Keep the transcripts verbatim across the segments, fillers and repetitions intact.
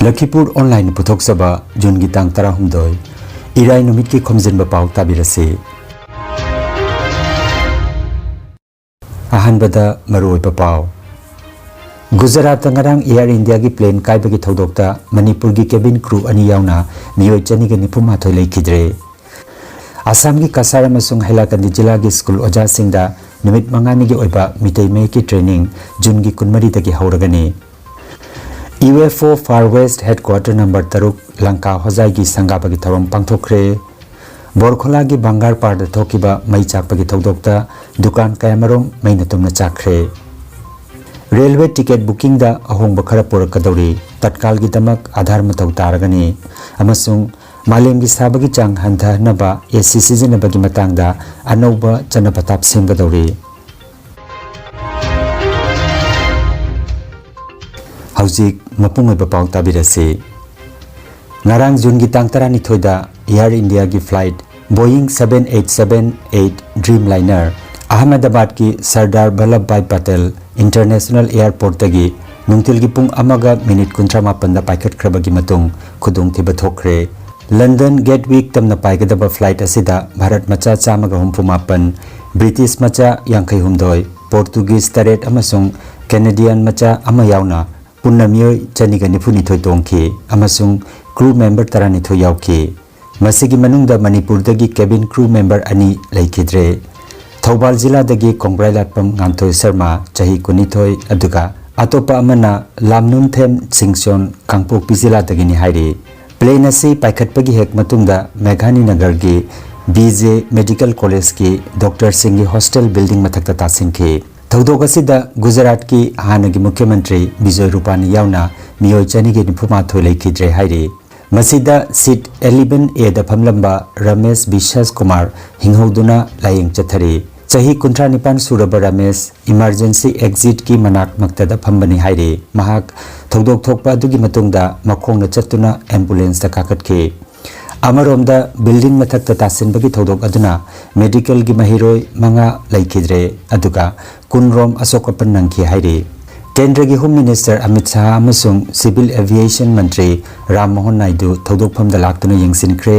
ꯂꯈꯤꯄꯨꯔ ꯑꯣꯟꯂꯥꯏꯟꯅ ꯄꯨꯊꯣꯛꯆꯕ ꯖꯨꯟꯒꯤ ꯇꯥꯡ ꯇꯔꯥꯍꯨꯝꯗꯣꯏ, ꯏꯔꯥꯏ ꯅꯨꯃꯤꯠꯀꯤ ꯈꯣꯝꯖꯤꯟꯕ ꯄꯥꯎ ꯇꯥꯕꯤꯔꯁꯤ꯫ ꯑꯍꯥꯟꯕꯗ ꯃꯔꯨꯑꯣꯏꯕ ꯄꯥꯎ꯫ ꯒꯨꯖꯔꯥꯠꯇ ꯉꯔꯥꯡ ꯑꯦꯌꯔ ꯏꯟꯗꯤꯌꯥꯒꯤ ꯄ꯭ꯂꯦꯟ ꯀꯥꯏꯕꯒꯤ ꯊꯧꯗꯣꯛꯇ ꯃꯅꯤꯄꯨꯔꯒꯤ ꯀꯦꯕꯤꯟ ꯀ꯭ꯔꯨ ꯑꯅꯤ ꯌꯥꯎꯅ ꯃꯤꯑꯣꯏ ꯆꯅꯤꯒ ꯅꯤꯐꯨ ꯃꯥꯊꯣꯏ ꯂꯩꯈꯤꯗ꯭ꯔꯦ꯫ ꯑꯁꯥꯝꯒꯤ ꯀꯁꯥꯔ ꯑꯃꯁꯨꯡ ꯍꯩꯂꯥꯀꯟꯗꯤ ꯖꯤꯂꯥꯒꯤ ꯁ꯭ꯀꯨꯜ ꯑꯣꯖꯥꯁꯤꯡꯗ ꯅꯨꯃꯤꯠ ꯃꯉꯥꯅꯤꯒꯤ ꯑꯣꯏꯕ ꯃꯤꯇꯩ ꯃꯌꯦꯛꯀꯤ ꯇ꯭ꯔꯦꯅꯤꯡ ꯖꯨꯟꯒꯤ ꯀꯨꯟꯃꯔꯤꯗꯒꯤ ꯍꯧꯔꯒꯅꯤ꯫ ꯌꯨ ꯑꯦꯐ ꯑꯣ ꯐꯥꯔ ꯋꯦꯁ ꯍꯦꯗꯀ꯭ꯋꯥꯇꯔ ꯅꯝꯕꯔ ꯇꯔꯨꯛ ꯂꯪꯀꯥ ꯍꯣꯖꯥꯏꯒꯤ ꯁꯪꯒꯥꯕꯒꯤ ꯊꯧꯔꯝ ꯄꯥꯡꯊꯣꯛꯈ꯭ꯔꯦ꯫ ꯕꯣꯔꯈꯣꯂꯥꯒꯤ ꯕꯪꯒꯥꯔ ꯄꯥꯔꯗ ꯊꯣꯛꯈꯤꯕ ꯃꯩ ꯆꯥꯛꯄꯒꯤ ꯊꯧꯗꯣꯛꯇ ꯗꯨꯀꯥꯟ ꯀꯌꯥꯃꯔꯨꯝ ꯃꯩꯅ ꯇꯨꯝꯅ ꯆꯥꯛꯈ꯭ꯔꯦ꯫ ꯔꯦꯜꯋꯦ ꯇꯤꯀꯦꯠ ꯕꯨꯀꯤꯡꯗ ꯑꯍꯣꯡꯕ ꯈꯔ ꯄꯨꯔꯛꯀꯗꯧꯔꯤ꯫ ꯇꯠꯀꯥꯜꯒꯤꯗꯃꯛ ꯑꯥꯙꯥꯔ ꯃꯊꯧ ꯇꯥꯔꯒꯅꯤ ꯑꯃꯁꯨꯡ ꯃꯥꯂꯦꯝꯒꯤ ꯁꯥꯕꯒꯤ ꯆꯥꯡ ꯍꯟꯊꯍꯟꯅꯕ ꯑꯦ ꯁꯤ ꯁꯤꯖꯤꯟꯅꯕꯒꯤ ꯃꯇꯥꯡꯗ ꯑꯅꯧꯕ ꯆꯠꯅ ꯄꯊꯥꯞ ꯁꯦꯝꯒꯗꯧꯔꯤ꯫ ꯍꯧꯖꯤꯛ ꯃꯄꯨꯡ ꯑꯣꯏꯕ ꯄꯥꯎ ꯇꯥꯕꯤꯔꯁꯤ꯫ ꯉꯔꯥꯡ ꯖꯨꯟꯒꯤ ꯇꯥꯡ ꯇꯔꯥꯅꯤꯊꯣꯏꯗ ꯑꯦꯌꯔ ꯏꯟꯗꯤꯌꯥꯒꯤ flight Boeing seven eight seven eight Dreamliner ꯑꯍꯃꯗꯥꯕꯥꯗꯀꯤ ꯁꯔꯗꯥꯔ ꯚꯜꯂꯚꯚꯥꯏ ꯄꯇꯦꯜ ꯏꯟꯇꯔꯅꯦꯁꯅꯦꯜ ꯑꯦꯌꯔꯄꯣꯔꯠꯇꯒꯤ ꯅꯨꯡꯊꯤꯜꯒꯤ ꯄꯨꯡ ꯑꯃꯒ ꯃꯤꯅꯤꯠ ꯀꯨꯟꯊ꯭ꯔꯥ ꯃꯥꯄꯟꯗ ꯄꯥꯏꯈꯠꯈ꯭ꯔꯕꯒꯤ ꯃꯇꯨꯡ ꯈꯨꯗꯣꯡꯊꯤꯕ ꯊꯣꯛꯈ꯭ꯔꯦ꯫ ꯂꯟꯗꯟ ꯒꯦꯠꯋꯤꯛ ꯇꯝꯅ ꯄꯥꯏꯒꯗꯕ ꯐ꯭ꯂꯥꯏꯠ ꯑꯁꯤꯗ ꯚꯥꯔꯠ ꯃꯆꯥ ꯆꯥꯝꯃꯒ ꯍꯨꯝꯐꯨ ꯃꯥꯄꯟ, ꯕ꯭ꯔꯤꯇꯤꯁ ꯃꯆꯥ ꯌꯥꯡꯈꯩ ꯍꯨꯝꯗꯣꯏ, ꯄꯣꯔꯇꯨꯒꯤꯖ ꯇꯔꯦꯠ ꯑꯃꯁꯨꯡ ꯀꯦꯅꯦꯗꯤꯌꯟ ꯃꯆꯥ ꯑꯃ ꯌꯥꯎꯅ ꯄꯨꯟꯅ ꯃꯤꯑꯣꯏ ꯆꯅꯤꯒ ꯅꯤꯐꯨꯅꯤꯊꯣꯏ ꯇꯣꯡꯈꯤ ꯑꯃꯁꯨꯡ ꯀ꯭ꯔꯨ ꯃꯦꯝꯕꯔ ꯇꯔꯥꯅꯤꯊꯣꯏ ꯌꯥꯎꯈꯤ꯫ ꯃꯁꯤꯒꯤ ꯃꯅꯨꯡꯗ ꯃꯅꯤꯄꯨꯔꯗꯒꯤ ꯀꯦꯕꯤꯟ ꯀ꯭ꯔꯨ ꯃꯦꯝꯕꯔ ꯑꯅꯤ ꯂꯩꯈꯤꯗ꯭ꯔꯦ꯫ ꯊꯧꯕꯥꯜ ꯖꯤꯂꯥꯗꯒꯤ ꯀꯣꯡꯕ꯭ꯔꯥꯏꯂꯥꯠꯄꯝ ꯉꯥꯟꯊꯣꯏ ꯁꯔꯃ, ꯆꯍꯤ ꯀꯨꯟꯅꯤꯊꯣꯏ, ꯑꯗꯨꯒ ꯑꯇꯣꯞꯄ ꯑꯃꯅ ꯂꯥꯝꯅꯨꯝꯊꯦꯝ ꯁꯤꯡꯁꯣꯟ, ꯀꯥꯡꯄꯣꯛꯄꯤ ꯖꯤꯂꯥꯗꯒꯤꯅꯤ ꯍꯥꯏꯔꯤ꯫ ꯄ꯭ꯂꯦꯟ ꯑꯁꯤ ꯄꯥꯏꯈꯠꯄꯒꯤ ꯍꯦꯛ ꯃꯇꯨꯡꯗ ꯃꯦꯘꯥꯅꯤ ꯅꯒꯔꯒꯤ ꯕꯤ ꯖꯦ ꯃꯦꯗꯤꯀꯦꯜ ꯀꯣꯂꯦꯖꯀꯤ ꯗꯣꯛꯇꯔꯁꯤꯡꯒꯤ ꯍꯣꯁꯇꯦꯜ ꯕꯤꯜꯗꯤꯡ ꯃꯊꯛꯇ ꯇꯥꯁꯤꯟꯈꯤ꯫ ꯊꯧꯗꯣꯛ ꯑꯁꯤꯗ ꯒꯨꯖꯔꯥꯠꯀꯤ ꯍꯥꯟꯅꯒꯤ ꯃꯨꯈ꯭ꯌ ꯃꯟꯇ꯭ꯔꯤ ꯕꯤꯖꯣꯏ ꯔꯨꯄꯥꯅꯤ ꯌꯥꯎꯅ ꯃꯤꯑꯣꯏ ꯆꯅꯤꯒ ꯅꯤꯐꯨ ꯃꯥꯊꯣꯏ ꯂꯩꯈꯤꯗ꯭ꯔꯦ ꯍꯥꯏꯔꯤ꯫ ꯃꯁꯤꯗ ꯁꯤꯠ eleven A ꯗ ꯐꯝꯂꯝꯕ ꯔꯃꯦꯁ ꯕꯤꯁ꯭ꯋꯥꯁ ꯀꯨꯃꯥꯔ ꯍꯤꯡꯍꯧꯗꯨꯅ ꯂꯥꯌꯦꯡ ꯆꯠꯊꯔꯤ꯫ ꯆꯍꯤ ꯀꯨꯟꯊ꯭ꯔꯥ ꯅꯤꯄꯥꯟ ꯁꯨꯔꯕ ꯔꯃꯦꯁ ꯏꯃꯥꯔꯖꯦꯟꯁꯤ ꯑꯦꯛꯖꯤꯠꯀꯤ ꯃꯅꯥꯛ ꯃꯛꯇꯗ ꯐꯝꯕꯅꯤ ꯍꯥꯏꯔꯤ꯫ ꯃꯍꯥꯛ ꯊꯧꯗꯣꯛ ꯊꯣꯛꯄ ꯑꯗꯨꯒꯤ ꯃꯇꯨꯡꯗ ꯃꯈꯣꯡꯅ ꯆꯠꯇꯨꯅ ꯑꯦꯝꯕꯨꯂꯦꯟꯁꯇ ꯀꯥꯈꯠꯈꯤ꯫ ꯑꯃꯔꯣꯝꯗ, ꯕꯤꯜꯗꯤꯡ ꯃꯊꯛꯇ ꯇꯥꯁꯤꯟꯕꯒꯤ ꯊꯧꯗꯣꯛ ꯑꯗꯨꯅ ꯃꯦꯗꯤꯀꯦꯜꯒꯤ ꯃꯍꯩꯔꯣꯏ ꯃꯉꯥ ꯂꯩꯈꯤꯗ꯭ꯔꯦ, ꯑꯗꯨꯒ ꯀꯨꯟ ꯔꯣꯝ ꯑꯁꯣꯛ ꯑꯄꯟ ꯅꯪꯈꯤ ꯍꯥꯏꯔꯤ꯫ ꯀꯦꯟꯗ꯭ꯔꯒꯤ ꯍꯣꯝ ꯃꯤꯅꯤꯁꯇꯔ ꯑꯃꯤꯠ ꯁꯥꯍ ꯑꯃꯁꯨꯡ ꯁꯤꯚꯤꯜ ꯑꯦꯚꯤꯌꯦꯁꯟ ꯃꯟꯇ꯭ꯔꯤ ꯔꯥꯝ ꯃꯣꯍꯟ ꯅꯥꯏꯗꯨ ꯊꯧꯗꯣꯛꯐꯝꯗ ꯂꯥꯛꯇꯨꯅ ꯌꯦꯡꯁꯤꯟꯈ꯭ꯔꯦ꯫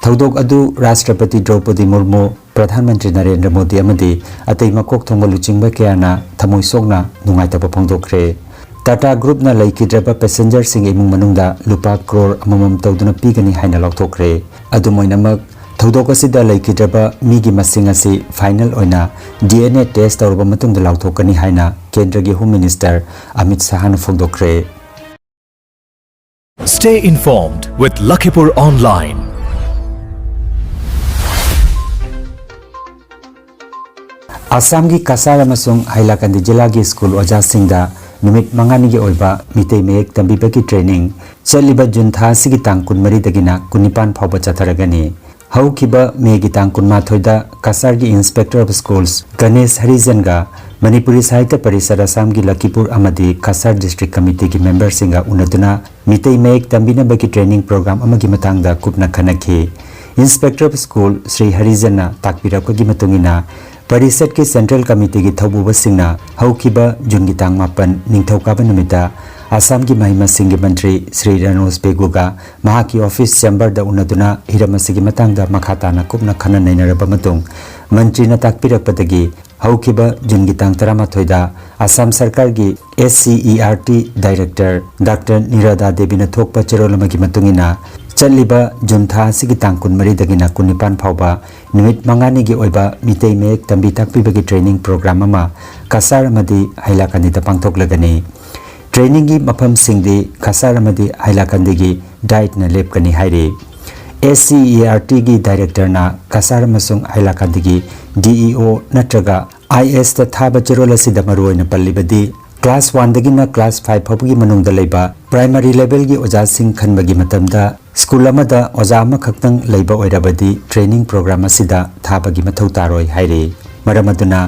ꯊꯧꯗꯣꯛ ꯑꯗꯨ ꯔꯥꯁꯇ꯭ꯔꯄꯇꯤ ꯗ꯭ꯔꯧꯄꯗꯤ ꯃꯨꯔꯃꯨ, ꯄ꯭ꯔꯙꯥꯟ ꯃꯟꯇ꯭ꯔꯤ ꯅꯔꯦꯟꯗ꯭ꯔ ꯃꯣꯗꯤ ꯑꯃꯗꯤ ꯑꯇꯩ ꯃꯀꯣꯛ ꯊꯣꯡꯕ ꯂꯨꯆꯤꯡꯕ ꯀꯌꯥꯅ ꯊꯃꯣꯏ ꯁꯣꯛꯅ ꯅꯨꯡꯉꯥꯏꯇꯕ ꯐꯣꯡꯗꯣꯛꯈ꯭ꯔꯦ꯫ ꯇꯥꯇꯥ ꯒ꯭ꯔꯨꯞꯅ ꯂꯩꯈꯤꯗ꯭ꯔꯕ ꯄꯦꯁꯦꯟꯖꯔꯁꯤꯡꯒꯤ ꯏꯃꯨꯡ ꯃꯅꯨꯡꯗ ꯂꯨꯄꯥ ꯀ꯭ꯔꯣꯔ ꯑꯃꯃꯝ ꯇꯧꯗꯨꯅ ꯄꯤꯒꯅꯤ ꯍꯥꯏꯅ ꯂꯥꯎꯊꯣꯛꯈ꯭ꯔꯦ꯫ ꯑꯗꯨꯝ ꯑꯣꯏꯅꯃꯛ, ꯊꯧꯗꯣꯛ ꯑꯁꯤꯗ ꯂꯩꯈꯤꯗ꯭ꯔꯕ ꯃꯤꯒꯤ ꯃꯁꯤꯡ ꯑꯁꯤ ꯐꯥꯏꯅꯦꯜ ꯑꯣꯏꯅ ꯗꯤ ꯑꯦꯟ ꯑꯦ ꯇꯦꯁ ꯇꯧꯔꯕ ꯃꯇꯨꯡꯗ ꯂꯥꯎꯊꯣꯛꯀꯅꯤ ꯍꯥꯏꯅ ꯀꯦꯟꯗ꯭ꯔꯒꯤ ꯍꯣꯝ ꯃꯤꯅꯤꯁꯇꯔ ꯑꯃꯤꯠ ꯁꯥꯍꯅ ꯐꯣꯡꯗꯣꯛꯈ꯭ꯔꯦ꯫ Stay informed with Lakhipur Online. ꯑꯁꯥꯝꯒꯤ ꯀꯁꯥꯔ ꯑꯃꯁꯨꯡ ꯍꯥꯏꯂꯥꯀꯟꯗꯤ ꯖꯤꯂꯥꯒꯤ ꯁ꯭ꯀꯨꯜ ꯑꯣꯖꯥꯁꯤꯡꯗ ꯅꯨꯃꯤꯠ ꯃꯉꯥꯅꯤꯒꯤ ꯑꯣꯏꯕ ꯃꯤꯇꯩ ꯃꯌꯦꯛ ꯇꯝꯕꯤꯕꯒꯤ ꯇ꯭ꯔꯦꯅꯤꯡ ꯆꯠꯂꯤꯕ ꯖꯨꯟ ꯊꯥ ꯑꯁꯤꯒꯤ ꯇꯥꯡ ꯀꯨꯟꯃꯔꯤꯗꯒꯤꯅ ꯀꯨꯟꯅꯤꯄꯥꯟ ꯐꯥꯎꯕ ꯆꯠꯊꯔꯒꯅꯤ꯫ ꯍꯧꯈꯤꯕ ꯃꯦꯒꯤ ꯇꯥꯡ ꯀꯨꯟꯃꯥꯊꯣꯏꯗ ꯀꯁꯥꯔꯒꯤ ꯏꯟꯁꯄꯦꯛꯇꯔ ꯑꯣꯐ ꯁ꯭ꯀꯨꯜꯁ ꯒꯅꯦꯁ ꯍꯔꯤꯖꯟꯒ ꯃꯅꯤꯄꯨꯔꯤ ꯁꯥꯍꯤꯇ꯭ꯌ ꯄꯔꯤꯁꯠ ꯑꯁꯥꯝꯒꯤ ꯂꯈꯤꯄꯨꯔ ꯑꯃꯗꯤ ꯀꯁꯥꯔ ꯗꯤꯁꯇ꯭ꯔꯤꯛ ꯀꯃꯤꯇꯤꯒꯤ ꯃꯦꯝꯕꯔꯁꯤꯡꯒ ꯎꯅꯗꯨꯅ ꯃꯤꯇꯩ ꯃꯌꯦꯛ ꯇꯝꯕꯤꯅꯕꯒꯤ ꯇ꯭ꯔꯦꯅꯤꯡ ꯄ꯭ꯔꯣꯒ꯭ꯔꯥꯝ ꯑꯃꯒꯤ ꯃꯇꯥꯡꯗ ꯀꯨꯞꯅ ꯈꯟꯅꯈꯤ꯫ ꯏꯟꯁꯄꯦꯛꯇꯔ ꯑꯣꯐ ꯁ꯭ꯀꯨꯜ ꯁ꯭ꯔꯤ ꯍꯔꯤꯖꯟꯅ ꯇꯥꯛꯄꯤꯔꯛꯄꯒꯤ ꯃꯇꯨꯡ ꯏꯟꯅ, ꯄꯔꯤꯁꯠꯀꯤ ꯁꯦꯟꯇ꯭ꯔꯦꯜ ꯀꯃꯤꯇꯤꯒꯤ ꯊꯧꯕꯨꯕꯁꯤꯡꯅ ꯍꯧꯈꯤꯕ ꯖꯨꯟꯒꯤ ꯇꯥꯡ ꯃꯥꯄꯟ, ꯅꯤꯡꯊꯧꯀꯥꯕ ꯅꯨꯃꯤꯠꯇ ꯑꯁꯥꯝꯒꯤ ꯃꯍꯩ ꯃꯁꯤꯡꯒꯤ ꯃꯟꯇ꯭ꯔꯤ ꯁ꯭ꯔꯤ ꯔꯥꯅꯣꯖ ꯕꯦꯒꯨꯒ ꯃꯍꯥꯛꯀꯤ ꯑꯣꯐꯤꯁ ꯆꯦꯝꯕꯔꯗ ꯎꯅꯗꯨꯅ ꯍꯤꯔꯝ ꯑꯁꯤꯒꯤ ꯃꯇꯥꯡꯗ ꯃꯈꯥ ꯇꯥꯅ ꯀꯨꯞꯅ ꯈꯟꯅ ꯅꯩꯅꯔꯕ ꯃꯇꯨꯡ, ꯃꯟꯇ꯭ꯔꯤꯅ ꯇꯥꯛꯄꯤꯔꯛꯄꯗꯒꯤ ꯍꯧꯈꯤꯕ ꯖꯨꯟꯒꯤ ꯇꯥꯡ ꯇꯔꯥꯃꯥꯊꯣꯏꯗ ꯑꯁꯥꯝ ꯁꯔꯀꯥꯔꯒꯤ S C E R T director Doctor ꯅꯤꯔꯥꯗꯥ ꯗꯦꯕꯤꯅ ꯊꯣꯛꯄ ꯆꯦꯔꯣꯜ ꯑꯃꯒꯤ ꯃꯇꯨꯡ ꯏꯟꯅ, ꯆꯠꯂꯤꯕ ꯖꯨꯟ ꯊꯥ ꯑꯁꯤꯒꯤ ꯇꯥꯡ ꯀꯨꯟꯃꯔꯤꯗꯒꯤꯅ ꯀꯨꯟꯅꯤꯄꯥꯟ ꯐꯥꯎꯕ ꯅꯨꯃꯤꯠ ꯃꯉꯥꯅꯤꯒꯤ ꯑꯣꯏꯕ ꯃꯤꯇꯩ ꯃꯌꯦꯛ ꯇꯝꯕꯤ ꯇꯥꯛꯄꯤꯕꯒꯤ ꯇ꯭ꯔꯦꯅꯤꯡ ꯄ꯭ꯔꯣꯒ꯭ꯔꯥꯝ ꯑꯃ ꯀꯁꯥꯔ ꯑꯃꯗꯤ ꯍꯥꯏꯂꯥꯀꯟꯗꯤꯗ ꯄꯥꯡꯊꯣꯛꯂꯒꯅꯤ꯫ ꯇ꯭ꯔꯦꯅꯤꯡꯒꯤ ꯃꯐꯝꯁꯤꯡꯗꯤ ꯀꯁꯥꯔ ꯑꯃꯗꯤ ꯍꯥꯏꯂꯥꯀꯟꯗꯤꯒꯤ ꯗꯥꯏꯠꯅ ꯂꯦꯞꯀꯅꯤ ꯍꯥꯏꯔꯤ꯫ S C E R Tꯒꯤ ꯗꯥꯏꯔꯦꯛꯇꯔꯅ Cachar ꯑꯃꯁꯨꯡ ꯍꯥꯏꯂꯥꯀꯟꯗꯤꯒꯤ D E O ꯅꯠꯇ꯭ꯔꯒ I S ꯇ ꯊꯥꯕ ꯆꯦꯔꯣꯜ ꯑꯁꯤꯗ ꯃꯔꯨꯑꯣꯏꯅ ꯄꯜꯂꯤꯕꯗꯤ, ꯀ꯭ꯂꯥꯁ ꯋꯥꯟꯗꯒꯤꯅ ꯀ꯭ꯂꯥꯁ ꯐꯥꯏꯚ ꯐꯥꯎꯕꯒꯤ ꯃꯅꯨꯡꯗ ꯂꯩꯕ ꯄ꯭ꯔꯥꯏꯃꯔꯤ ꯂꯦꯚꯦꯜꯒꯤ ꯑꯣꯖꯥꯁꯤꯡ ꯈꯟꯕꯒꯤ ꯃꯇꯝꯗ ꯁ꯭ꯀꯨꯜ ꯑꯃꯗ ꯑꯣꯖꯥ ꯑꯃꯈꯛꯇꯪ ꯂꯩꯕ ꯑꯣꯏꯔꯕꯗꯤ ꯇ꯭ꯔꯦꯅꯤꯡ ꯄ꯭ꯔꯣꯒ꯭ꯔꯥꯝ ꯑꯁꯤꯗ ꯊꯥꯕꯒꯤ ꯃꯊꯧ ꯇꯥꯔꯣꯏ ꯍꯥꯏꯔꯤ꯫ ꯃꯔꯝ ꯑꯗꯨꯅ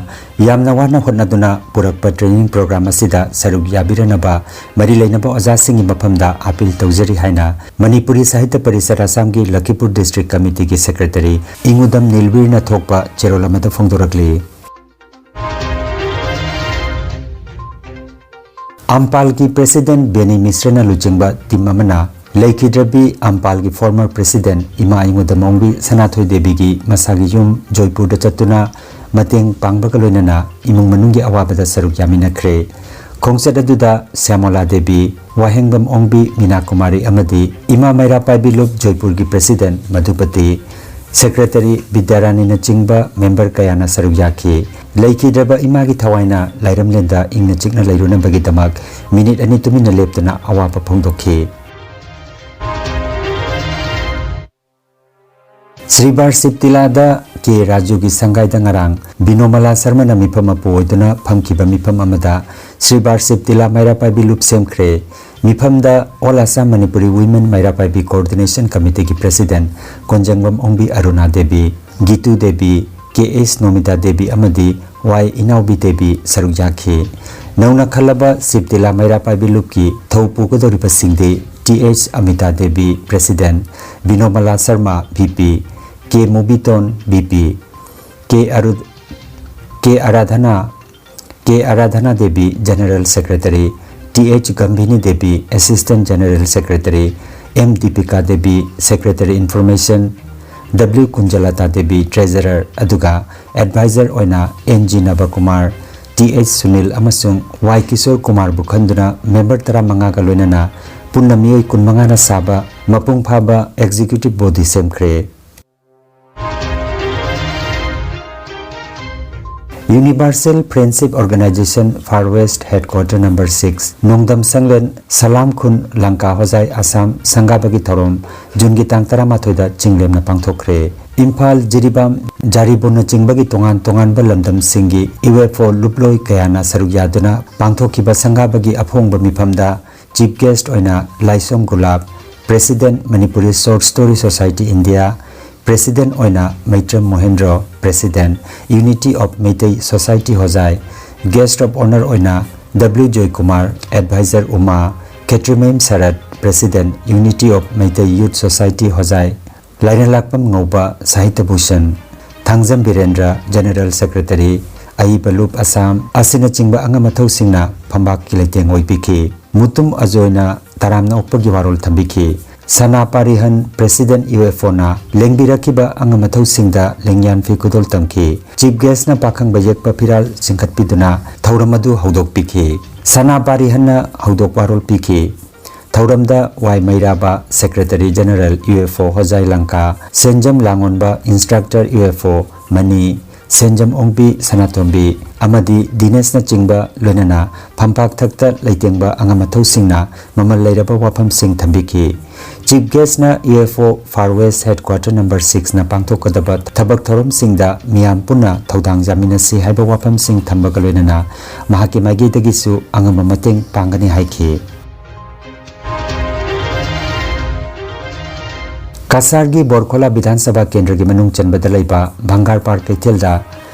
ꯌꯥꯝꯅ ꯋꯥꯅ ꯍꯣꯠꯅꯗꯨꯅ ꯄꯨꯔꯛꯄ ꯇ꯭ꯔꯦꯅꯤꯡ ꯄ꯭ꯔꯣꯒ꯭ꯔꯥꯝ ꯑꯁꯤꯗ ꯁꯔꯨꯛ ꯌꯥꯕꯤꯔꯅꯕ ꯃꯔꯤ ꯂꯩꯅꯕ ꯑꯣꯖꯥꯁꯤꯡꯒꯤ ꯃꯐꯝꯗ ꯑꯥꯄꯤꯜ ꯇꯧꯖꯔꯤ ꯍꯥꯏꯅ ꯃꯅꯤꯄꯨꯔꯤ ꯁꯥꯍꯤꯇ꯭ꯌ ꯄꯔꯤꯁꯠ ꯑꯁꯥꯝꯒꯤ ꯂꯈꯤꯄꯨꯔ ꯗꯤꯁꯇ꯭ꯔꯤꯛ ꯀꯃꯤꯇꯤꯒꯤ ꯁꯦꯀ꯭ꯔꯦꯇꯔꯤ ꯏꯪꯉꯨꯗꯝ ꯅꯤꯜꯕꯤꯔꯅ ꯊꯣꯛꯄ ꯆꯦꯔꯣꯜ ꯑꯃꯗ ꯐꯣꯡꯗꯣꯔꯛꯂꯤ꯫ ꯑꯝꯄꯥꯜꯒꯤ President ꯕꯦꯅꯤ ꯃꯤꯁ꯭ꯔꯅ ꯂꯨꯆꯤꯡꯕ team ꯑꯃꯅ ꯂꯩꯈꯤꯗ꯭ꯔꯕꯤ ꯑꯝꯄꯥꯜꯒꯤ former President ꯏꯃꯥ ꯑꯌꯤꯡꯕꯗ ꯃꯣꯡꯕꯤ ꯁꯅꯥꯊꯣꯏ ꯗꯦꯕꯤꯒꯤ ꯃꯁꯥꯒꯤ ꯌꯨꯝ ꯖꯣꯏꯄꯨꯔꯗ ꯆꯠꯇꯨꯅ ꯃꯇꯦꯡ ꯄꯥꯡꯕꯒ ꯂꯣꯏꯅꯅ ꯏꯃꯨꯡ ꯃꯅꯨꯡꯒꯤ ꯑꯋꯥꯕꯗ ꯁꯔꯨꯛ ꯌꯥꯃꯤꯟꯅꯈ꯭ꯔꯦ꯫ ꯈꯣꯡꯆꯠ ꯑꯗꯨꯗ ꯁ꯭ꯌꯥꯃꯣꯂꯥ ꯗꯦꯕꯤ, ꯋꯥꯍꯦꯡꯕꯝ ꯑꯣꯡꯕꯤ ꯃꯤꯅꯥ ꯀꯨꯃꯥꯔꯤ ꯑꯃꯗꯤ ꯏꯃꯥ ꯃꯩꯔꯥ ꯄꯥꯏꯕꯤ ꯂꯨꯞ ꯖꯣꯏꯄꯨꯔꯒꯤ President ꯃꯙꯨꯄꯇꯤ, Secretary ꯕꯤꯗ꯭ꯌꯥꯔꯥꯅꯤꯅꯆꯤꯡꯕ member ꯀꯌꯥꯅ ꯁꯔꯨꯛ ꯌꯥꯈꯤ꯫ ꯂꯩꯈꯤꯗ꯭ꯔꯕ ꯏꯃꯥꯒꯤ ꯊꯋꯥꯏꯅ ꯂꯥꯏꯔꯝꯂꯦꯟꯗ ꯏꯪꯅ ꯆꯤꯛꯅ ꯂꯩꯔꯨꯅꯕꯒꯤꯗꯃꯛ ꯃꯤꯅꯤꯠ ꯑꯅꯤ ꯇꯨꯃꯤꯟꯅ ꯂꯦꯞꯇꯨꯅ ꯑꯋꯥꯕ ꯐꯣꯡꯗꯣꯛꯈꯤ꯫ ꯁ꯭ꯔꯤ ꯕꯥꯔ ꯁꯤꯕ ꯇꯤꯂꯥꯗ ꯀꯦ ꯔꯥꯖꯨꯒꯤ ꯁꯪꯒꯥꯏꯗ ꯉꯔꯥꯡ ꯕꯤꯅꯣꯃꯂꯥ ꯁꯔꯃꯅ ꯃꯤꯐꯝ ꯃꯄꯨ ꯑꯣꯏꯗꯨꯅ ꯐꯝꯈꯤꯕ ꯃꯤꯐꯝ ꯑꯃꯗ ꯁ꯭ꯔꯤ ꯕꯥꯔ ꯁꯤꯕ ꯇꯤꯂꯥ ꯃꯩꯔꯥ ꯄꯥꯏꯕꯤ ꯂꯨꯞ ꯁꯦꯝꯈ꯭ꯔꯦ꯫ ꯃꯤꯐꯝꯗ All Assam Manipuri Women ꯃꯩꯔꯥ ꯄꯥꯏꯕꯤ Coordination Committeeꯒꯤ President ꯀꯣꯟꯖꯪꯕꯝ ꯑꯣꯡꯕꯤ ꯑꯔꯨꯅꯥ ꯗꯦꯕꯤ, ꯒꯤꯇꯨ ꯗꯦꯕꯤ, ꯀꯦ ꯑꯦꯁ ꯅꯣꯃꯤꯇꯥ ꯗꯦꯕꯤ ꯑꯃꯗꯤ ꯋꯥꯏ ꯏꯅꯥꯎꯕꯤ ꯗꯦꯕꯤ ꯁꯔꯨꯛ ꯌꯥꯈꯤ꯫ ꯅꯧꯅ ꯈꯜꯂꯕ ꯁꯤꯕ ꯇꯤꯂꯥ ꯃꯩꯔꯥ ꯄꯥꯏꯕꯤ ꯂꯨꯞꯀꯤ ꯊꯧ ꯄꯨꯒꯗꯧꯔꯤꯕꯁꯤꯡꯗꯤ T H Amita Devi, President, Binomala Sharma, V P, K Mubiton, V P, K ꯑꯔꯨ-, K Aradhana, K Aradhana Devi, General Secretary, T H Gambhini Devi, Assistant General Secretary, M Dipika Devi, Secretary Information, W Kunjalata Devi, Treasurer, ꯑꯗꯨꯒ Advisor ꯑꯣꯏꯅ N G Nabakumar, T H Sunil ꯑꯃꯁꯨꯡ ꯋꯥꯏ ꯀꯤꯁꯣꯔ ꯀꯨꯃꯥꯔꯕꯨ ꯈꯟꯗꯨꯅ member ꯇꯔꯥꯃꯉꯥꯒ ꯂꯣꯏꯅꯅ ꯄꯨꯟꯅ ꯃꯤꯑꯣꯏ ꯀꯨꯟꯃꯉꯥꯅ ꯁꯥꯕ ꯃꯄꯨꯡ ꯐꯥꯕ Executive Body ꯁꯦꯝꯈ꯭ꯔꯦ꯫ Universal Friendship Organization Far West Headquarter Number Six, ꯅꯣꯡꯗꯝ ꯁꯪꯂꯦꯟ, ꯁꯂꯥꯝ ꯈꯨꯟ, ꯂꯪꯀꯥ ꯍꯣꯖꯥꯏ, ꯑꯁꯥꯝ, ꯁꯪꯒꯥꯕꯒꯤ ꯊꯧꯔꯝ ꯖꯨꯟꯒꯤ ꯇꯥꯡ ꯇꯔꯥꯃꯥꯊꯣꯏꯗ ꯆꯤꯡꯂꯦꯝꯅ ꯄꯥꯡꯊꯣꯛꯈ꯭ꯔꯦ꯫ ꯏꯝꯐꯥꯜ, ꯖꯤꯔꯤꯕꯥꯝ, ꯖꯥꯔꯤꯕꯣꯟꯅꯆꯤꯡꯕꯒꯤ ꯇꯣꯉꯥꯟ ꯇꯣꯉꯥꯟꯕ ꯂꯝꯗꯝꯁꯤꯡꯒꯤ ꯏꯌꯨ ꯑꯦꯐ ꯑꯣ ꯂꯨꯞꯂꯣꯏ ꯀꯌꯥꯅ ꯁꯔꯨꯛ ꯌꯥꯗꯨꯅ ꯄꯥꯡꯊꯣꯛꯈꯤꯕ ꯁꯪꯒꯥꯕꯒꯤ ꯑꯐꯣꯡꯕ ꯃꯤꯐꯝꯗ Chief Guest ꯑꯣꯏꯅ ꯂꯥꯏꯁꯣꯝ ꯒꯨꯂꯥꯞ, President, Manipuri Short Story Society India, President ꯑꯣꯏꯅ Meitram Mohendro, President, Unity of Meitei Society ꯍꯣꯖꯥꯏ, Guest of Honour ꯑꯣꯏꯅ W Joykumar, Advisor Uma, Khetrimayum Sarat, President, Unity of Meitei Youth Society ꯍꯣꯖꯥꯏ, ꯂꯥꯏꯔꯦꯟꯂꯥꯛꯄꯝ ꯉꯧꯕ, ꯁꯥꯍꯤꯇ꯭ꯌ ꯚꯨꯁꯟ, ꯊꯥꯡꯖꯝ ꯕꯤꯔꯦꯟꯗ꯭ꯔ, General Secretary, ꯑꯏꯕ ꯂꯨꯞ ꯑꯁꯥꯝ ꯑꯁꯤꯅꯆꯤꯡꯕ ꯑꯉꯝ ꯑꯊꯧꯁꯤꯡꯅ ꯐꯝꯕꯥꯛꯀꯤ ꯂꯩꯇꯦꯡ ꯑꯣꯏꯕꯤꯈꯤ꯫ ꯃꯨꯇꯨꯝ ꯑꯖꯣꯏꯅ ꯇꯔꯥꯝꯅ ꯑꯣꯛꯄꯒꯤ ꯋꯥꯔꯣꯜ ꯊꯝꯕꯤꯈꯤ꯫ ꯁꯅꯥ ꯄꯥꯔꯤꯍꯟ, President U F Oꯅ ꯂꯦꯡꯕꯤꯔꯛꯈꯤꯕ ꯑꯉꯝ ꯑꯊꯧꯁꯤꯡꯗ ꯂꯦꯡꯌꯥꯟ ꯐꯤ ꯈꯨꯗꯣꯜ ꯇꯝꯈꯤ꯫ Chief Guestꯅ ꯄꯥꯈꯪꯕ ꯌꯦꯛꯄ ꯐꯤꯔꯥꯜ ꯆꯤꯡꯈꯠꯄꯤꯗꯨꯅ ꯊꯧꯔꯝ ꯑꯗꯨ ꯍꯧꯗꯣꯛꯄꯤꯈꯤ꯫ ꯁꯅꯥ ꯄꯥꯔꯤꯍꯟꯅ ꯍꯧꯗꯣꯛ ꯋꯥꯔꯣꯜ ꯄꯤꯈꯤ꯫ ꯊꯧꯔꯝꯗ Y Meiraba, Secretary General U F O ꯍꯣꯖꯥꯏ Langka, Senjam Langonba, Instructor U F O Mani, Senjam Ongbi Sanatombi ꯑꯃꯗꯤ ꯗꯤꯅꯦꯁꯅꯆꯤꯡꯕ, ꯂꯣꯏꯅꯅ ꯐꯝꯄꯥꯛ ꯊꯛꯇ ꯂꯩꯇꯦꯡꯕ ꯑꯉꯝ ꯑꯊꯧꯁꯤꯡꯅ ꯃꯃꯜ ꯂꯩꯔꯕ ꯋꯥꯐꯝꯁꯤꯡ ꯊꯝꯕꯤꯈꯤ꯫ Chief Guestꯅ U F O Far West Headquarter number sixꯅ ꯄꯥꯡꯊꯣꯛꯀꯗꯕ ꯊꯕꯛ ꯊꯧꯔꯝꯁꯤꯡꯗ ꯃꯤꯌꯥꯝ ꯄꯨꯟꯅ ꯊꯧꯗꯥꯡ ꯌꯥꯃꯤꯟꯅꯁꯤ ꯍꯥꯏꯕ ꯋꯥꯐꯝꯁꯤꯡ ꯊꯝꯕꯒ ꯂꯣꯏꯅꯅ ꯃꯍꯥꯛꯀꯤ ꯃꯥꯏꯀꯩꯗꯒꯤꯁꯨ ꯑꯉꯝꯕ ꯃꯇꯦꯡ ꯄꯥꯡꯒꯅꯤ ꯍꯥꯏꯈꯤ꯫ ꯀꯁꯥꯔꯒꯤ ꯕꯣꯔꯈꯣꯂꯥ ꯕꯤꯙꯥꯟ ꯁꯚꯥ ꯀꯦꯟꯗ꯭ꯔꯒꯤ ꯃꯅꯨꯡ ꯆꯟꯕꯗ ꯂꯩꯕ ꯚꯪꯒꯥꯔ ꯄꯥꯔꯛ ꯀꯩꯊꯦꯜꯗ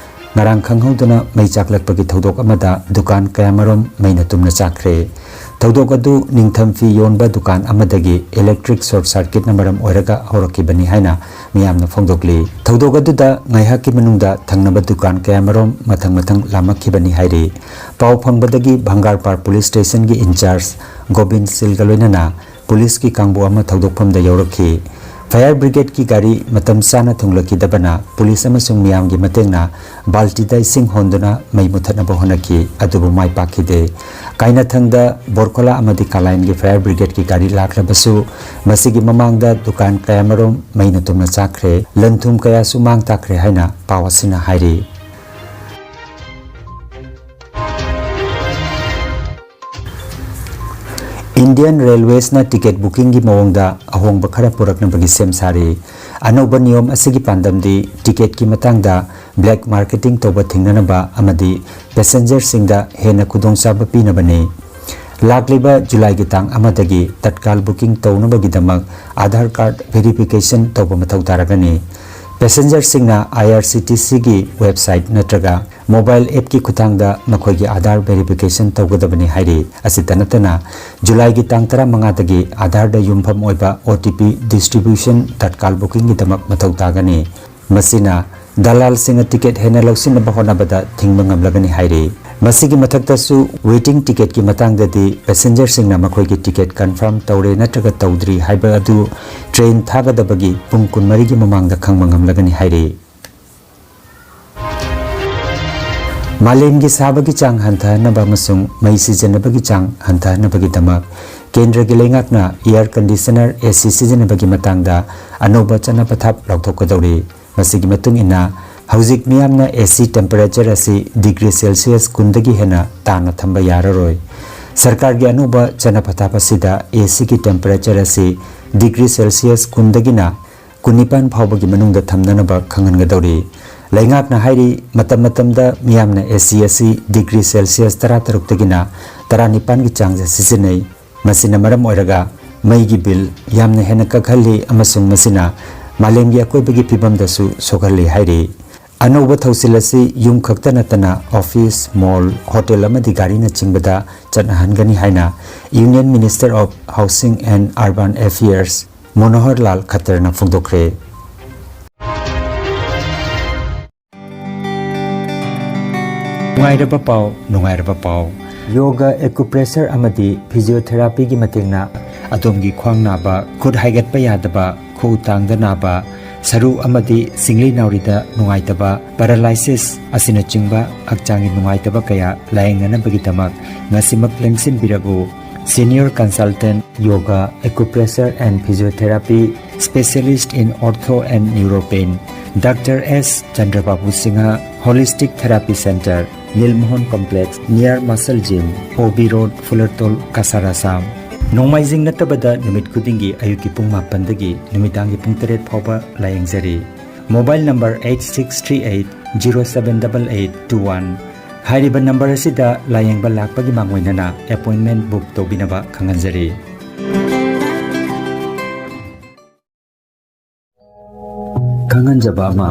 ꯉꯔꯥꯡ ꯈꯪꯍꯧꯗꯅ ꯃꯩ ꯆꯥꯛꯂꯛꯄꯒꯤ ꯊꯧꯗꯣꯛ ꯑꯃꯗ ꯗꯨꯀꯥꯟ ꯀꯌꯥꯃꯔꯨꯝ ꯃꯩꯅ ꯇꯨꯝꯅ ꯆꯥꯛꯈ꯭ꯔꯦ꯫ ꯊꯧꯗꯣꯛ ꯑꯗꯨ ꯅꯤꯡꯊꯝ ꯐꯤ ꯌꯣꯟꯕ ꯗꯨꯀꯥꯟ ꯑꯃꯗꯒꯤ electric short circuitꯅ ꯃꯔꯝ ꯑꯣꯏꯔꯒ ꯍꯧꯔꯛꯈꯤꯕꯅꯤ ꯍꯥꯏꯅ ꯃꯤꯌꯥꯝꯅ ꯐꯣꯡꯗꯣꯛꯂꯤ꯫ ꯊꯧꯗꯣꯛ ꯑꯗꯨꯗ ꯉꯥꯏꯍꯥꯛꯀꯤ ꯃꯅꯨꯡꯗ ꯊꯪꯅꯕ ꯗꯨꯀꯥꯟ ꯀꯌꯥꯃꯔꯨꯝ ꯃꯊꯪ ꯃꯊꯪ ꯂꯥꯝꯂꯛꯈꯤꯕꯅꯤ ꯍꯥꯏꯔꯤ꯫ ꯄꯥꯎ ꯐꯪꯕꯗꯒꯤ ꯚꯪꯒꯥꯔ ꯄꯥꯔꯛ police stationꯒꯤ in charge ꯒꯣꯕꯤꯟ ꯁꯤꯜꯒ ꯂꯣꯏꯅꯅ policeꯀꯤ ꯀꯥꯡꯕꯨ ꯑꯃ ꯊꯧꯗꯣꯛꯐꯝꯗ ꯌꯧꯔꯛꯈꯤ꯫ Fire brigadeꯀꯤ ꯒꯥꯔꯤ ꯃꯇꯝ ꯆꯥꯅ ꯊꯨꯡꯂꯈꯤꯗꯕꯅ police ꯑꯃꯁꯨꯡ ꯃꯤꯌꯥꯝꯒꯤ ꯃꯇꯦꯡꯅ ꯕꯥꯜꯇꯤꯗ ꯏꯁꯤꯡ ꯍꯣꯟꯗꯨꯅ ꯃꯩ ꯃꯨꯊꯠꯅꯕ ꯍꯣꯠꯅꯈꯤ, ꯑꯗꯨꯕꯨ ꯃꯥꯏ ꯄꯥꯛꯈꯤꯗꯦ꯫ ꯀꯥꯏꯅꯊꯪꯗ ꯕꯣꯔꯈꯣꯂꯥ ꯑꯃꯗꯤ ꯀꯥꯂꯥꯏꯟꯒꯤ fire brigadeꯀꯤ ꯒꯥꯔꯤ ꯂꯥꯛꯂꯕꯁꯨ ꯃꯁꯤꯒꯤ ꯃꯃꯥꯡꯗ ꯗꯨꯀꯥꯟ ꯀꯌꯥꯃꯔꯨꯝ ꯃꯩꯅ ꯇꯨꯝꯅ ꯆꯥꯛꯈ꯭ꯔꯦ, ꯂꯟ ꯊꯨꯝ ꯀꯌꯥꯁꯨ ꯃꯥꯡ ꯇꯥꯛꯈ꯭ꯔꯦ ꯍꯥꯏꯅ ꯄꯥꯎ ꯑꯁꯤꯅ ꯍꯥꯏꯔꯤ꯫ Indian Railwaysꯅ ticket bookingꯒꯤ ꯃꯑꯣꯡꯗ ꯑꯍꯣꯡꯕ ꯈꯔ ꯄꯨꯔꯛꯅꯕꯒꯤ ꯁꯦꯝ ꯁꯥꯔꯤ꯫ ꯑꯅꯧꯕ ꯅꯤꯌꯣꯝ ꯑꯁꯤꯒꯤ ꯄꯥꯟꯗꯝꯗꯤ ticketꯀꯤ ꯃꯇꯥꯡꯗ black marketing ꯇꯧꯕ ꯊꯤꯡꯅꯅꯕ ꯑꯃꯗꯤ passengerꯁꯤꯡꯗ ꯍꯦꯟꯅ ꯈꯨꯗꯣꯡꯆꯥꯕ ꯄꯤꯅꯕꯅꯤ꯫ ꯂꯥꯛꯂꯤꯕ ꯖꯨꯂꯥꯏꯒꯤ ꯇꯥꯡ ꯑꯃꯗꯒꯤ ꯇꯠꯀꯥꯜ booking ꯇꯧꯅꯕꯒꯤꯗꯃꯛ Aadhaar card verification ꯇꯧꯕ ꯃꯊꯧ ꯇꯥꯔꯒꯅꯤ꯫ Passengerꯁꯤꯡꯅ I R C T Cꯒꯤ website ꯅꯠꯇ꯭ꯔꯒ mobile appꯀꯤ ꯈꯨꯠꯊꯥꯡꯗ ꯃꯈꯣꯏꯒꯤ Aadhaar verification ꯇꯧꯒꯗꯕꯅꯤ ꯍꯥꯏꯔꯤ꯫ ꯑꯁꯤꯇ ꯅꯠꯇꯅ, ꯖꯨꯂꯥꯏꯒꯤ ꯇꯥꯡ ꯇꯔꯥꯃꯉꯥꯗꯒꯤ Aadhaarꯗ ꯌꯨꯝꯐꯝ ꯑꯣꯏꯕ O T P distribution ꯇꯠꯀꯥꯜ bookingꯒꯤꯗꯃꯛ ꯃꯊꯧ ꯇꯥꯒꯅꯤ꯫ ꯃꯁꯤꯅ ꯗꯂꯥꯜꯁꯤꯡꯅ ꯇꯤꯀꯦꯠ ꯍꯦꯟꯅ ꯂꯧꯁꯤꯟꯅꯕ ꯍꯣꯠꯅꯕꯗ ꯊꯤꯡꯕ ꯉꯝꯂꯒꯅꯤ ꯍꯥꯏꯔꯤ꯫ ꯃꯁꯤꯒꯤ ꯃꯊꯛꯇꯁꯨ waiting ticketꯀꯤ ꯃꯇꯥꯡꯗꯗꯤ passengerꯁꯤꯡꯅ ꯃꯈꯣꯏꯒꯤ ꯇꯤꯀꯦꯠ confirm ꯇꯧꯔꯦ ꯅꯠꯇ꯭ꯔꯒ ꯇꯧꯗ꯭ꯔꯤ ꯍꯥꯏꯕ ꯑꯗꯨ train ꯊꯥꯒꯗꯕꯒꯤ ꯄꯨꯡ ꯀꯨꯟꯃꯔꯤꯒꯤ ꯃꯃꯥꯡꯗ ꯈꯪꯕ ꯉꯝꯂꯒꯅꯤ ꯍꯥꯏꯔꯤ꯫ ꯃꯥꯂꯦꯝꯒꯤ ꯁꯥꯕꯒꯤ ꯆꯥꯡ ꯍꯟꯊꯍꯟꯅꯕ ꯑꯃꯁꯨꯡ ꯃꯩ ꯁꯤꯖꯤꯟꯅꯕꯒꯤ ꯆꯥꯡ ꯍꯟꯊꯍꯟꯅꯕꯒꯤꯗꯃꯛ ꯀꯦꯟꯗ꯭ꯔꯒꯤ ꯂꯩꯉꯥꯛꯅ air conditioner, AC ꯁꯤꯖꯤꯟꯅꯕꯒꯤ ꯃꯇꯥꯡꯗ ꯑꯅꯧꯕ ꯆꯠꯅ ꯄꯊꯥꯞ ꯂꯥꯎꯊꯣꯛꯀꯗꯧꯔꯤ꯫ ꯃꯁꯤꯒꯤ ꯃꯇꯨꯡ ꯏꯟꯅ, ꯍꯧꯖꯤꯛ ꯃꯤꯌꯥꯝꯅ AC temperature ꯑꯁꯤ degree Celsius ꯀꯨꯟꯗꯒꯤ ꯍꯦꯟꯅ ꯇꯥꯅ ꯊꯝꯕ ꯌꯥꯔꯔꯣꯏ꯫ ꯁꯔꯀꯥꯔꯒꯤ ꯑꯅꯧꯕ ꯆꯠꯅ ꯄꯊꯥꯞ ꯑꯁꯤꯗ ACꯒꯤ temperature ꯑꯁꯤ degree Celsius ꯀꯨꯟꯗꯒꯤꯅ ꯀꯨꯟꯅꯤꯄꯥꯟ ꯐꯥꯎꯕꯒꯤ ꯃꯅꯨꯡꯗ ꯊꯝꯅꯅꯕ ꯈꯪꯍꯟꯒꯗꯧꯔꯤ꯫ ꯂꯩꯉꯥꯛꯅ ꯍꯥꯏꯔꯤ, ꯃꯇꯝ ꯃꯇꯝꯗ ꯃꯤꯌꯥꯝꯅ AC ꯑꯁꯤ degree Celsius ꯇꯔꯥꯇꯔꯨꯛꯇꯒꯤꯅ ꯇꯔꯥꯅꯤꯄꯥꯟꯒꯤ ꯆꯥꯡꯗ ꯁꯤꯖꯤꯟꯅꯩ꯫ ꯃꯁꯤꯅ ꯃꯔꯝ ꯑꯣꯏꯔꯒ ꯃꯩꯒꯤ bill ꯌꯥꯝꯅ ꯍꯦꯟꯅ ꯀꯛꯍꯜꯂꯤ ꯑꯃꯁꯨꯡ ꯃꯁꯤꯅ ꯃꯥꯂꯦꯝꯒꯤ ꯑꯀꯣꯏꯕꯒꯤ ꯐꯤꯕꯝꯗꯁꯨ ꯁꯣꯛꯍꯜꯂꯤ ꯍꯥꯏꯔꯤ꯫ ꯑꯅꯧꯕ ꯊꯧꯁꯤꯜ ꯑꯁꯤ ꯌꯨꯝ ꯈꯛꯇ ꯅꯠꯇꯅ office, mall, hotel ꯑꯃꯗꯤ ꯒꯥꯔꯤꯅꯆꯤꯡꯕꯗ ꯆꯠꯅꯍꯟꯒꯅꯤ ꯍꯥꯏꯅ Union Minister of Housing and Urban Affairs ꯃꯣꯅꯣꯍꯔ ꯂꯥꯜ ꯈꯠꯇꯔꯅ ꯐꯣꯡꯗꯣꯛꯈ꯭ꯔꯦ꯫ ꯅꯨꯡꯉꯥꯏꯔꯕ ꯄꯥꯎ, ꯅꯨꯡꯉꯥꯏꯔꯕ ꯄꯥꯎ꯫ Yoga, acupressure ꯑꯃꯗꯤ physiotherapyꯒꯤ ꯃꯇꯦꯡꯅ ꯑꯗꯣꯝꯒꯤ ꯈ꯭ꯋꯥꯡ ꯅꯥꯕ, ꯈꯨꯠ ꯍꯥꯏꯒꯠꯄ ꯌꯥꯗꯕ, ꯈꯨꯎ ꯇꯥꯡꯗ ꯅꯥꯕ, ꯁꯔꯨ ꯑꯃꯗꯤ ꯁꯤꯡꯂꯤ ꯅꯥꯎꯔꯤꯗ ꯅꯨꯡꯉꯥꯏꯇꯕ, paralysis ꯑꯁꯤꯅꯆꯤꯡꯕ ꯍꯛꯆꯥꯡꯒꯤ ꯅꯨꯡꯉꯥꯏꯇꯕ ꯀꯌꯥ ꯂꯥꯌꯦꯡꯅꯅꯕꯒꯤꯗꯃꯛ ꯉꯁꯤꯃꯛ ꯂꯦꯡꯁꯤꯟꯕꯤꯔꯛꯎ꯫ Senior Consultant, Yoga, Acupressure and Physiotherapy, Specialist in Ortho and Neuropain, Doctor S Chandrababu Singha, Holistic Therapy Center, Nilmohan Complex, near Muscle Gym, O B Road, Fulertol, Cachar, Assam꯫ ꯅꯣꯡꯃꯥꯏꯖꯤꯡ ꯅꯠꯇꯕꯗ ꯅꯨꯃꯤꯠ ꯈꯨꯗꯤꯡꯒꯤ ꯑꯌꯨꯛꯀꯤ ꯄꯨꯡ ꯃꯥꯄꯟꯗꯒꯤ ꯅꯨꯃꯤꯗꯥꯡꯒꯤ ꯄꯨꯡ ꯇꯔꯦꯠ ꯐꯥꯎꯕ ꯂꯥꯌꯦꯡꯖꯔꯤ꯫ Mobile number eight six three eight zero seven double eight two one꯫ ꯍꯥꯏꯔꯤꯕ number ꯑꯁꯤꯗ ꯂꯥꯌꯦꯡꯕ ꯂꯥꯛꯄꯒꯤ ꯃꯥꯡꯑꯣꯏꯅꯅ appointment book ꯇꯧꯕꯤꯅꯕ ꯈꯪꯍꯟꯖꯔꯤ꯫ ꯈꯪꯍꯟꯖꯕ ꯑꯃ,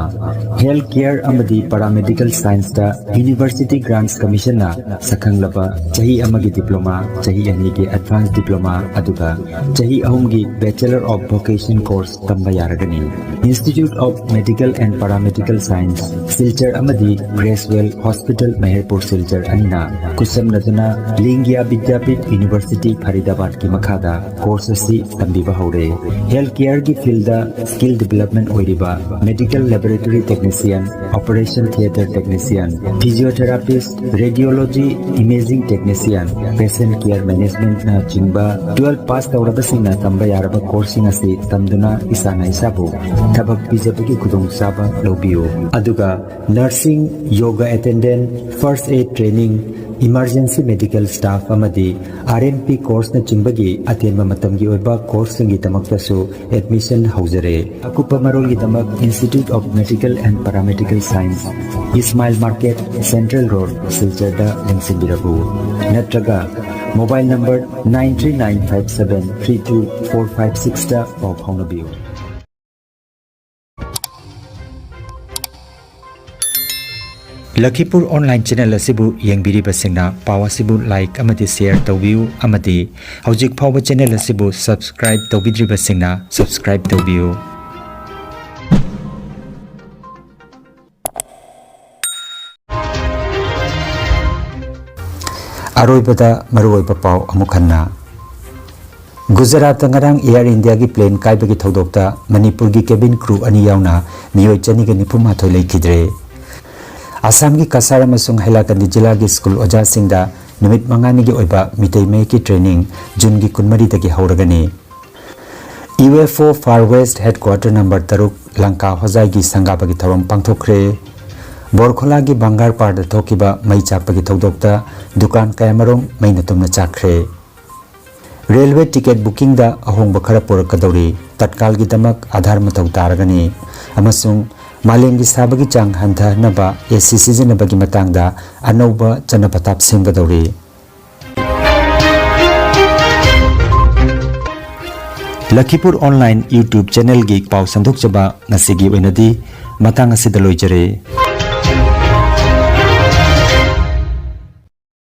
Health Care ꯑꯃꯗꯤ Paramedical Scienceꯇ University Grants Commissionꯅ ꯁꯛꯈꯪꯂꯕ ꯆꯍꯤ ꯑꯃꯒꯤ diploma, ꯆꯍꯤ ꯑꯅꯤꯒꯤ advanced diploma, ꯑꯗꯨꯒ ꯆꯍꯤ ꯑꯍꯨꯝꯒꯤ Bachelor of Vocation course ꯇꯝꯕ ꯌꯥꯔꯒꯅꯤ꯫ Institute of Medical and Paramedical Science, Silchar ꯑꯃꯗꯤ Gracewell Hospital, ꯃꯍꯦꯔꯄꯨꯔ ꯁꯤꯜꯆꯔ ꯑꯅꯤꯅ ꯈꯨꯠꯁꯝꯅꯗꯨꯅ ꯂꯤꯡꯒ꯭ꯌꯥ ꯕꯤꯗ꯭ꯌꯥꯄꯤꯊ University ꯐꯔꯤꯗꯥꯕꯥꯗꯀꯤ ꯃꯈꯥꯗ course ꯑꯁꯤ ꯇꯝꯕꯤꯕ ꯍꯧꯔꯦ꯫ Health Careꯒꯤ fieldꯗ skill development ꯑꯣꯏꯔꯤꯕ Medical Laboratory Technician, Operation Theatre Technician, Physiotherapist, Radiology, Imaging Technician, Patient Care Managementꯅ ꯆꯤꯡꯕ twelve pass ꯇꯧꯔꯕꯁꯤꯡꯅ ꯇꯝꯕ ꯌꯥꯔꯕ courseꯁꯤꯡ ꯑꯁꯤ ꯇꯝꯗꯨꯅ ꯏꯁꯥꯅ ꯏꯁꯥꯕꯨ ꯊꯕꯛ ꯄꯤꯖꯕꯒꯤ ꯈꯨꯗꯣꯡꯆꯥꯕ ꯂꯧꯕꯤꯌꯨ꯫ ꯑꯗꯨꯒ nursing, yoga attendant, first aid training, emergency medical staff ꯑꯃꯗꯤ RMP courseꯅꯆꯤꯡꯕꯒꯤ ꯑꯇꯦꯟꯕ ꯃꯇꯝꯒꯤ ꯑꯣꯏꯕ courseꯁꯤꯡꯒꯤꯗꯃꯛꯇꯁꯨ admission ꯍꯧꯖꯔꯦ꯫ ꯑꯀꯨꯞꯄ ꯃꯔꯣꯜꯒꯤꯗꯃꯛ Institute of Medical and Paramedical Science, Ismail Market, Central Road, ꯁꯤꯜꯆꯔꯗ ꯂꯦꯡꯁꯤꯟꯕꯤꯔꯛꯎ꯫ ꯅꯠꯇ꯭ꯔꯒ mobile number nine three nine five seven three two four five sixꯇ ꯄꯥꯎ ꯐꯥꯎꯅꯕꯤꯌꯨ꯫ ꯂꯈꯤꯄꯨꯔ online channel ꯑꯁꯤꯕꯨ ꯌꯦꯡꯕꯤꯔꯤꯕꯁꯤꯡꯅ ꯄꯥꯎ ꯑꯁꯤꯕꯨ like ꯑꯃꯗꯤ share ꯇꯧꯕꯤꯌꯨ, ꯑꯃꯗꯤ ꯍꯧꯖꯤꯛ ꯐꯥꯎꯕ channel ꯑꯁꯤꯕꯨ subscribe ꯇꯧꯕꯤꯗ꯭ꯔꯤꯕꯁꯤꯡꯅ subscribe ꯇꯧꯕꯤꯌꯨ꯫ ꯑꯔꯣꯏꯕꯗ ꯃꯔꯨꯑꯣꯏꯕ ꯄꯥꯎ ꯑꯃꯨꯛ ꯍꯟꯅ꯫ ꯒꯨꯖꯔꯥꯠꯇ ꯉꯔꯥꯡ Air Indiaꯒꯤ plane ꯀꯥꯏꯕꯒꯤ ꯊꯧꯗꯣꯛꯇ ꯃꯅꯤꯄꯨꯔꯒꯤ cabin crew ꯑꯅꯤ ꯌꯥꯎꯅ ꯃꯤꯑꯣꯏ ꯆꯅꯤꯒ ꯅꯤꯐꯨ ꯃꯥꯊꯣꯏ ꯂꯩꯈꯤꯗ꯭ꯔꯦ꯫ ꯑꯁꯥꯝꯒꯤ ꯀꯁꯥꯔ ꯑꯃꯁꯨꯡ ꯍꯥꯏꯂꯥꯀꯟꯗꯤ ꯖꯤꯂꯥꯒꯤ school ꯑꯣꯖꯥꯁꯤꯡꯗ ꯅꯨꯃꯤꯠ ꯃꯉꯥꯅꯤꯒꯤ ꯑꯣꯏꯕ Meitei ꯃꯌꯦꯛꯀꯤ training Juneꯒꯤ ꯀꯨꯟꯃꯔꯤꯗꯒꯤ ꯍꯧꯔꯒꯅꯤ꯫ UFO Far West headquarter number ꯇꯔꯨꯛ ꯂꯪꯀꯥ ꯍꯣꯖꯥꯏꯒꯤ ꯁꯪꯒꯥꯕꯒꯤ ꯊꯧꯔꯝ ꯄꯥꯡꯊꯣꯛꯈ꯭ꯔꯦ꯫ ꯕꯣꯔꯈꯣꯂꯥꯒꯤ ꯕꯪꯒꯥꯔ ꯄꯥꯔꯗ ꯊꯣꯛꯈꯤꯕ ꯃꯩ ꯆꯥꯛꯄꯒꯤ ꯊꯧꯗꯣꯛꯇ ꯗꯨꯀꯥꯟ ꯀꯌꯥꯃꯔꯨꯝ ꯃꯩꯅ ꯇꯨꯝꯅ ꯆꯥꯛꯈ꯭ꯔꯦ꯫ Railway ticket bookingꯗ ꯑꯍꯣꯡꯕ ꯈꯔ ꯄꯨꯔꯛꯀꯗꯧꯔꯤ꯫ ꯇꯠꯀꯥꯜꯒꯤꯗꯃꯛ ꯑꯥꯙꯥꯔ ꯃꯊꯧ ꯇꯥꯔꯒꯅꯤ꯫ ꯑꯃꯁꯨꯡ ꯃꯥꯂꯦꯝꯒꯤ ꯁꯥꯕꯒꯤ ꯆꯥꯡ ꯍꯟꯊꯍꯟꯅꯕ AC ꯁꯤꯖꯤꯟꯅꯕꯒꯤ ꯃꯇꯥꯡꯗ ꯑꯅꯧꯕ ꯆꯠꯅ ꯄꯊꯥꯞ ꯁꯦꯝꯒꯗꯧꯔꯤ꯫ ꯂꯈꯤꯄꯨꯔ online YouTube channelꯒꯤ ꯄꯥꯎ ꯁꯟꯗꯣꯛꯆꯕ ꯉꯁꯤꯒꯤ ꯑꯣꯏꯅꯗꯤ ꯃꯇꯥꯡ ꯑꯁꯤꯗ ꯂꯣꯏꯖꯔꯦ꯫